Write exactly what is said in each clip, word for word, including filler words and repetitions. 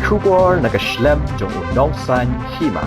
Khubor na ka shlem jong u nongsan hima.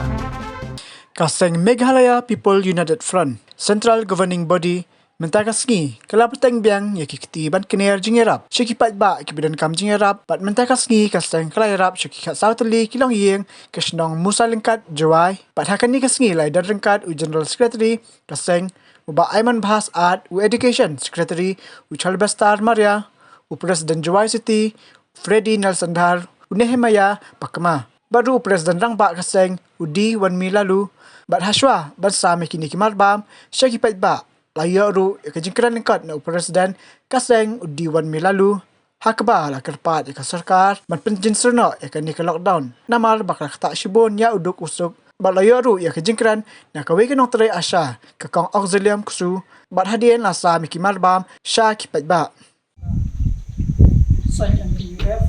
Ka seng Meghalaya People United Front, Central Governing Body, mynta ka sngi ka la bteng biang ïa ki kti ban kner jingïarap sha ki paidbah kiba donkam jingïarap, bad mynta ka sngi ka seng ka la ïarap sha ki khatsaw tylli ki longïing ka shnong Musailengkat, Jowai. Bad ha kane ka sngi la ïadon ryngkat u General Secretary ka seng, u Bah Aiman Bhas Art, u Education Secretary, u Chalbestar Maria, u President Jowai City, Freddy Nelsendar, u Nehemiah Pakma, bad ruh u President Rangbah ka seng, u D Wanmi Lalu. Bad hashwa ban sam ïa kine ki marbam sha ki paidbah, la ïoh ruh ïa ka jingkren lyngkot na u President ka seng, u D Wanmi Lalu, ha kaba la kyrpad ïa ka sorkar ban pynjynjar noh ïa kane ka lockdown, namar ba ka la ktah shibun ïa u duk u suk. Bad la ïoh ruh ïa ka jingkren na kawei ka nongtrei ASHA, ka Kong Auxilium Ksu. Bad hadien la sam ïa ki marbam sha ki paidbah. Seng M P U F,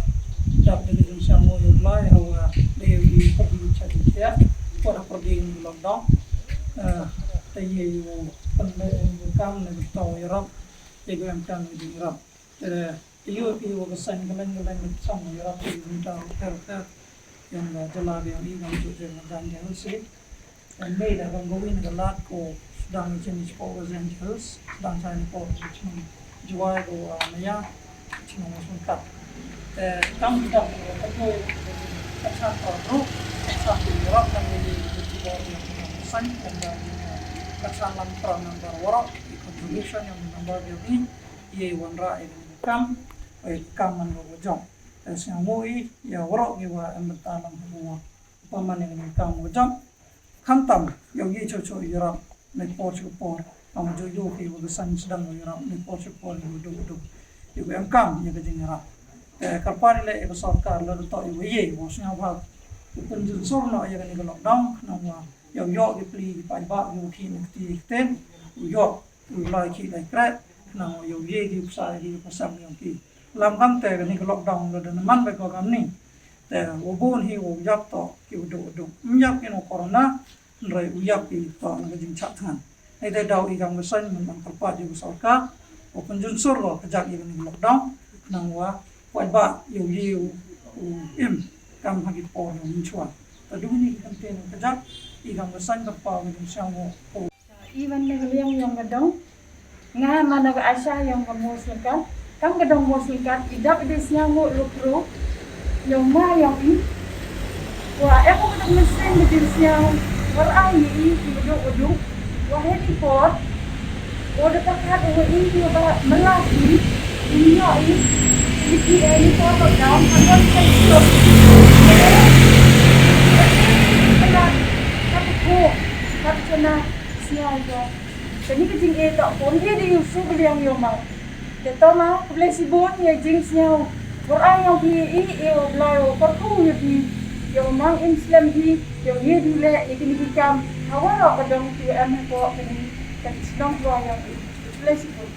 dap da ka jingsngew ïa u Blai, hawa da ïohi pyrdi cha jingthiah, wat ha pyrdi ka lockdown. Eh, te ïa u pynleh ïa u kam ne u tau ïarap ïa u emkam ïa u jingïarap. Te ïa u phi wa ka seng ka leng ka leng ka chang ïarap ïa u mynta u pher u pher. Ïa nga jylla ïa u i kam ju jeng ma jang jeng si. Ïa mei da kam ka win ka lad ko sdang ïa jeng i chpo Los Angeles, sdang sa ïa ko chnong Jowai ko, ah, Maya, chnong Mawsynkat. Te kam ki dang ko ka ko ka chan ko ru, ka chan ki ru kan ni ki ki ko ïa ka seng kan da ka chan lang pra number waroh, ki contribution ïa number ïa ni, ïa wanrah ïa kam, ïa kam man ko jong. Te sngewbha ïa waroh ïa wa em bynta lang ko wa. Pynman ïa kane ka kam ka jam. Khamtam ïa u ïeit shuh shuh ïarap na por sha por. Kam ju ïoh ki wa ka seng sdang ïarap na por sha por ïa u duk duk. Ïa u emkam ïa ka jingïarap. Te kyrpad leh ïa ka sorkar lada toh ïa u ïeit wa sngewbha u pynjynjar noh ïa kane ka lockdown khnang wa ïa u ïoh ki pli ki paidbah ïa u ki na kti ktien u ïoh u lai ki lai kret khnang wa ïa u ïeit ki u psa ïa ki u psa ïa ki. Lam kam te kane ka lockdown lada na man ba ko kam ni. Te wa bun hi wa u ïap toh ki u duk u duk. Ym ïap ki na corona, hynrei u ïap ki toh na ka jingchah thngan. Hynrei te daw i kam ka seng mynban kyrpad ïa u sorkar, wa pynjynjar noh ka jaka ïa kane ka lockdown, khnang wa paidbah ïa u ïeit u im kam ha ki por na mynshuwa. Te dei ni ki kyntien ka jaka i kam ka seng kyrpad ïa u sngewbha. Iwan na ka liang yong ka dong. Nga man na ka ASHA yong ka Mawsynkat. Kam ka dong Mawsynkat i dap i dei sñiaw nguh lukru. Yong ma yong i. Wa em ka dong mynsiem ka dei sñiaw. War ai i i i ka dong ka dong. Wa he di por. Wa da pakat wa i i wa ba mela i. I ñiaw i. I ki e i por ka dong. Ka dong ka dong. Ka dong ka dong. Sñiaw jong. Kani ka jingeh toh, pynbeit ïa u suk liang ïa u mang. Te to ma, khublei shibun ïa i jingsñiaw. Bor ai ïa phi i, ïa u Blai u kyrkhu ïa phi. Ïa u mang im slem phi, ïa u ïa phi leh, ïa kini ki kam. Ha waroh ka dong phi em hapoh kani ka shnong Blai ïa phi. Khublei shibun.